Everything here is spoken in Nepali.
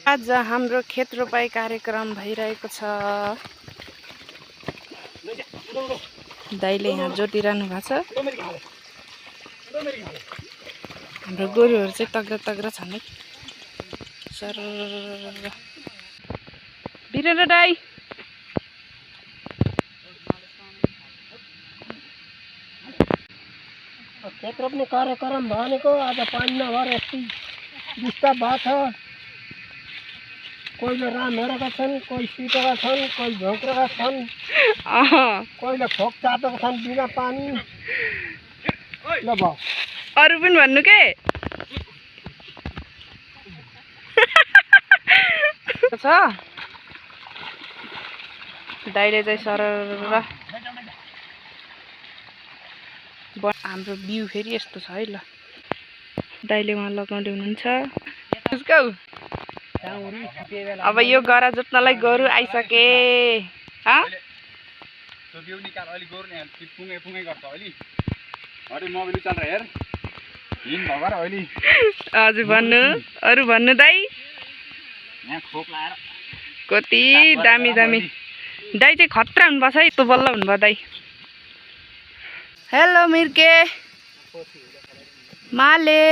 आज हाम्रो खेत रोपाई कार्यक्रम भइरहेको छ। दाइले यहाँ जोतिरहनु भएको छ। हाम्रो गोरुहरू चाहिँ तग्रा तग्रा छन् है। सर बिरेन्द्र दाइ खेत रोप्ने कार्यक्रम भनेको आज पानी नभएर यति डिस्टर्ब भएको छ। कोहीले रामहेरेका छन्, कोही सिटेका छन्, कोही झोक्रेका छन्, कोहीले खोक चापेका छन् बिना पानी। ल भयो अरू पनि भन्नु के छ। दाइले चाहिँ सरर हाम्रो बिउ फेरि यस्तो छ है। ल दाइले उहाँ लगाउँदै हुनुहुन्छ। अब यो गरा जोत्नलाई गोरु आइसके। हजुर भन्नु, अरू भन्नु दाइ। कति दामी दामी दाइ चाहिँ खतरा हुनुपर्छ है। यस्तो बल्ल हुनुभयो दाइ। हेलो मिर्के माले।